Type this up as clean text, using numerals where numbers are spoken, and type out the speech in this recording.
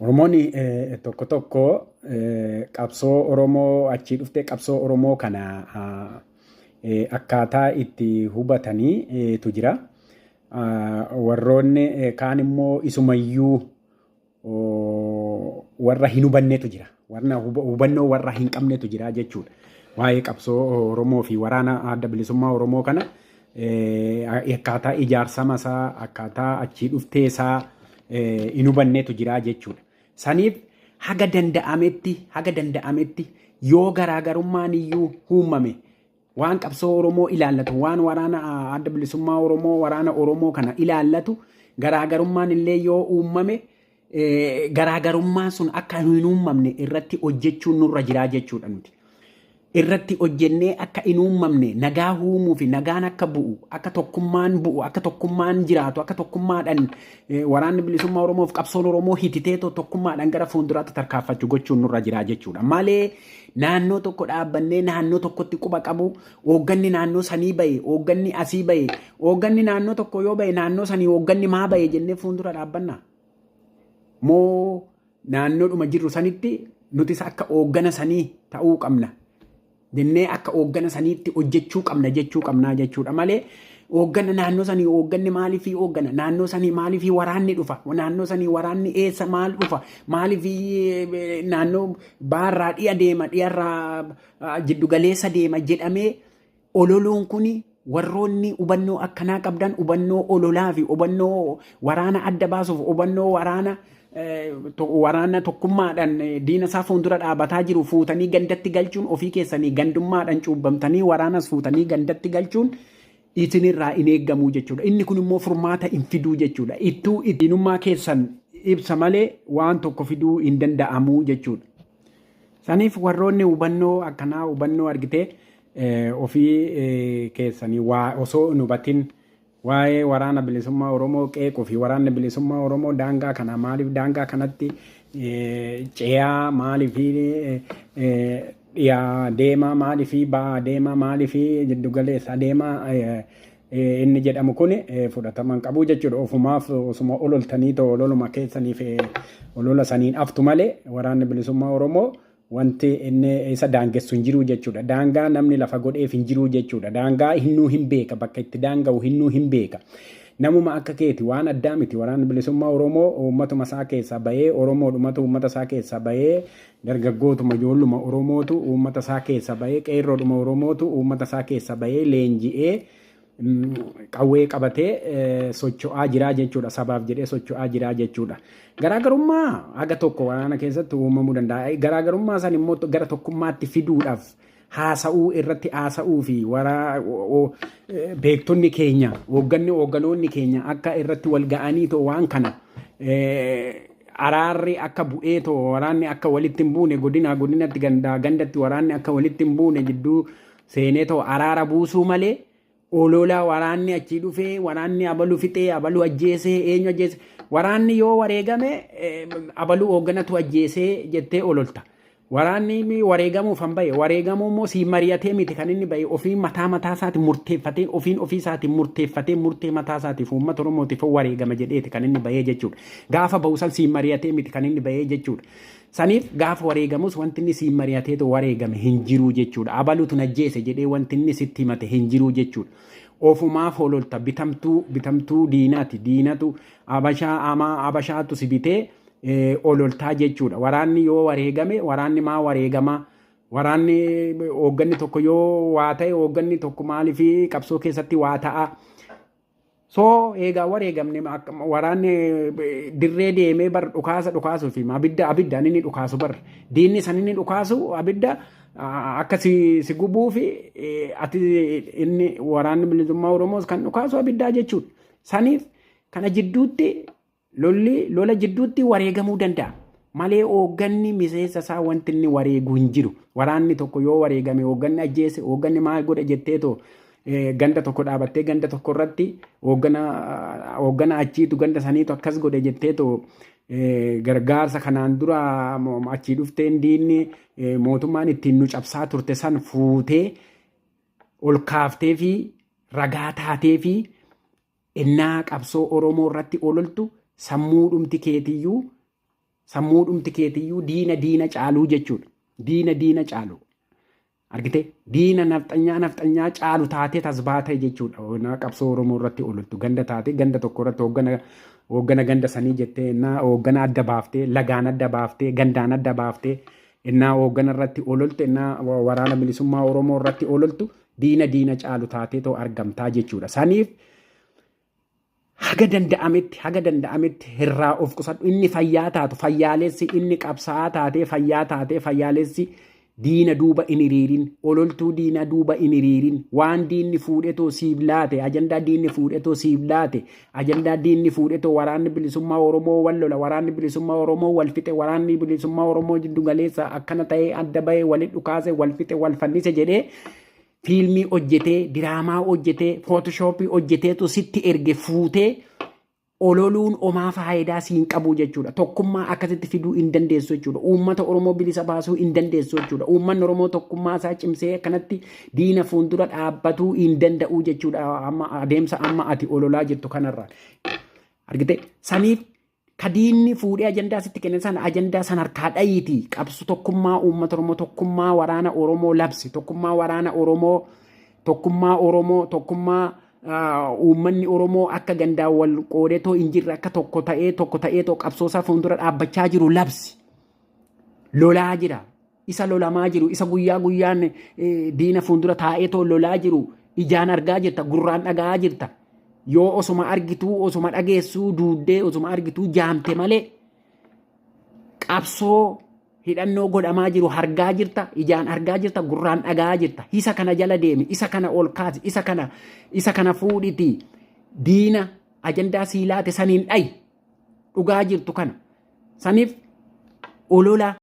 Oromoonni tokko tokko qabsoo Oromoo achii dhuftee qabsoo Oromoo kana akkaataa itti hubataniitu jira. Warroonni kaan immoo isumayyuu warra hin hubannetu jira. Warra hubannoo warra hin qabnetu jira jechuudha. Waa'ee qabsoo Oromoo fi waraana adda bilisummaa Oromoo kana akkaataa ijaarsama isaa, akkaataa achii dhuftee isaa hin hubannetu jira jechuudha. Saniif haga danda'ametti yoo garaagarummaan iyyuu uumame, waan qabsoo Oromoo ilaallatu, waan waraana adda bilisummaa Oromoo, waraana Oromoo kana ilaallatu, garaagarummaan illee yoo uumame, garaagarummaan sun akka hin uumamne irratti hojjechuun nurra jiraa jechuudha nuti. Irratti hojjennee akka hin uumamne nagaa uumuu fi nagaan akka bu'u, akka tokkummaan bu'u, akka tokkummaan jiraatu, akka tokkummaadhaan waraanni bilisummaa Oromoof qabsoon Oromoo hititeetoo tokkummaadhaan gara fuulduraatti tarkaanfachuu gochuun nurra jiraa jechuudha. Malee naannoo tokko dhaabbannee naannoo tokkotti quba qabu, hoogganni naannoo sanii bahe, hoogganni asii bahe, hoogganni naannoo tokko yoo bahe, naannoo sanii hoogganni maa bahe jennee fuuldura dhaabbanna. Moo naannoodhuma jirru sanitti nutis akka hooggana sanii ta'uu qabna jennee, akka hooggana saniitti hojjechuu qabna jechuu qabnaa jechuudha malee, hooggana naannoo sanii, hoogganni maaliifii, hooggana naannoo sanii maaliifii waraanni dhufa, naannoo sanii waraanni eessa maal dhufa, maaliifii naannoo baarraa dhiya deema, dhiyarraa jiddugaleessa deema jedhamee ololuun kuni, warroonni hubannoo akkanaa qabdan, hubannoo ololaa fi hubannoo waraana adda baasuuf, hubannoo waraana tokkummaadhaan diina isaa fuuldura dhaabataa jiru fuutanii gandatti galchuun, ofii keessanii gandummaadhaan cuubbamtanii waraanas fuutanii gandatti galchuun isinirraa hin eeggamuu jechuudha. Inni kun immoo furmaata hin fiduu jechuudha. Ittuu diinummaa keessan ibsa malee waan tokko fiduu hin danda'amuu jechuudha. Saniif warroonni hubannoo akkanaa, hubannoo argitee ofii keessanii waa osoo hin hubatin waa'ee waraana bilisummaa Oromoo qeequu fi waraanni bilisummaa Oromoo daangaa kana maaliif daangaa kanatti ce'aa, maaliif dhiyaa deemaa, maaliif ba'aa deemaa, maaliif jiddugaleessa deemaa inni jedhamu kun fudhatama hin qabu jechuudha. Ofumaaf osuma ololtanii ta'u, ololuma keessaniif olola saniin aftu malee waraanni bilisummaa Oromoo wanti inni isa daangessu hin jiru jechuudha. Daangaa namni lafa godheef hin jiru jechuudha. Daangaa hinnuu hin beeka, bakka itti daanga'u hinnuu hin beeka. Namuma akka keeti, waan addaa miti. Waraanni bilisummaa Oromoo uummatuma isaa keessaa bahee, Oromoodhumatu uummata isaa keessaa bahee, dargaggootuma ijoolluma Oromootu uummata isaa keessaa bahee, qeerroodhuma Oromootu uummata isaa keessaa bahee leenji'ee qawwee qabatee socho'aa jiraa jechuudha. Sabaaf jedhee socho'aa jiraa jechuudha. Garaagarummaa haga tokko waraana keessatti uumamuu danda'a. Garaagarummaa san immoo gara tokkummaatti fiduudhaaf haasa'uu irratti haasa'uu fi beektonni keenya, hoogganni, hoogganoonni keenya akka irratti wal ga'anii too waan kana araarri akka bu'ee too waraanni akka walitti hin buune, godinaa godinatti, gandaa gandatti waraanni akka walitti hin buune jidduu seenee too araara buusuu malee, olola waraanni achii dhufee, waraanni abalu fixee, abalu ajjeesee, eenyu ajjeese, waraanni yoo wareegame abaluu hoogganatu ajjeesee jettee ololta. Waraanni wareegamuuf han bahe, wareegamuu immoo siin mari'atee miti kan inni bahe. Ofiin mataa mataa isaati murteeffatee, ofiin ofii isaatiin murteeffatee, murtee mataa isaatiif uummata Oromootiif wareegama jedheeti kan inni bahee jechuudha. Gaafa bahu san siin mari'atee miti kan inni bahee jechuudha. Saniif gaafa wareegamus wanti inni siin mari'ateetu wareegame hin jiru jechuudha. Abalutu najjeese jedhee wanti inni sitti himate hin jiru jechuudha. Ofumaaf hololta, bitamtuu diinaati. Diinatu abashaa amaa abashaatu si bitee ololtaa jechuudha. Waraanni yoo wareegame, waraanni maa wareegamaa? Waraanni, hoogganni tokko yoo waa ta'e, hoogganni tokko maaliif qabsoo keessatti waa ta'a? So eegaa wareegamne, waraanni dirree deemee bar dhukaasa dhukaasuu fi abidda inni dhukaasu, bar diinni san inni dhukaasu abidda akka si gubuu fi ati inni waraanni bilisummaa Oromoos kan dhukaasu abiddaa jechuudha. Saniif kana jidduutti lolli lola jidduutti wareegamuu danda'a. Malee hoogganni miseensa isaa wanti inni wareegu hin jiru. Waraanni tokko yoo wareegame, hoogganni ajjeese, hoogganni maal godhe jetteetoo ganda tokko dhaabattee ganda tokko irratti hooggana achiitu ganda saniitu akkas godhe jetteetoo gargaarsa kanaan dura achii dhufteen diinni mootummaan ittiin nu cabsaa turte san fuutee ol kaaftee fi ragaa taatee fi ennaa qabsoo Oromoo irratti ololtu, sammuu dhumti keetiyyuu Sammuudhumti keetiyyuu diina diina caaluu jechuudha. Diina diina caalu. Argite, diina nafxanyaa nafxanyaa caalu taatee tasbaatee jechuudha. Qabsoo Oromoo irratti ooltu ganda taatee, ganda tokko irratti hooggana ganda sanii jettee, innaa hooggana adda baaftee, lagaan adda baaftee, gandaan adda baaftee, innaa hooggana irratti ooltu, innaa waraana bilisummaa Oromoo irratti ooltu, diina diina caalu taatee too argamtaa jechuudha. Saniif haga danda'ametti irraa of qusadhu. Inni fayyaa taatu fayyaalessi, inni qabsaa'aa taatee fayyaa taatee fayyaalessi, diina duuba in hiriirin, ololtuu diina duuba in hiriirin. Waan diinni fuudhetoo siif laate, ajandaa diinni fuudhetoo siif laate, ajandaa diinni fuudhetoo waraanni bilisummaa Oromoo wal lola, waraanni bilisummaa Oromoo wal fixe, waraanni bilisummaa Oromoo jiddu galeessa akkana ta'ee adda bahee walitti dhukaase, wal fixe, wal fannise jedhee fiilmii hojjetee, diraamaa hojjetee, Photoshopii hojjeteetu sitti erge fuutee ololuun omaa faayidaa siin qabu jechuudha. Tokkummaa akkasitti fiduu hin dandeessu jechuudha. Uummata Oromoo bilisa baasuu hin dandeessu jechuudha. Uummanni Oromoo tokkummaa isaa cimsee akkanatti diina fuuldura dhaabbatuu hin danda'u jechuudha. Amma adeemsa amma ati ololaa jirtu kanarraa. Argite, saniif ka diinni fuudhee ajandaa sitti kenne sana, ajandaa sana harkaa dhayiiti qabsu. Tokkummaa uummata Oromoo, tokkummaa waraana Oromoo labsi. Tokkummaa waraana Oromoo, tokkummaa Oromoo, tokkummaa uummanni Oromoo akka gandaan wal qoodetoo hin jirre, akka tokko ta'ee qabsoosaa fuuldura dhaabbachaa jiru labsi. Lolaa jira. Isa lolamaa jiru, isa guyyaa guyyaan diina fuuldura taa'eetoo lolaa jiru ijaan argaa jirta, gurraan dhaga'aa jirta. Yoo osuma argituu, osuma dhageessuu duuddee, osuma argituu jaamte malee, qabsoo hidhannoo godhamaa jiru argaa jirta, ijaan argaa jirta, gurraan dhaga'aa jirta. Isa kana jala deemi, isa kana ol kaasi, isa kana fuudhiti diina ajandaa sii laate saniin dhayi. Dhugaa jirtu kana. Saniif olola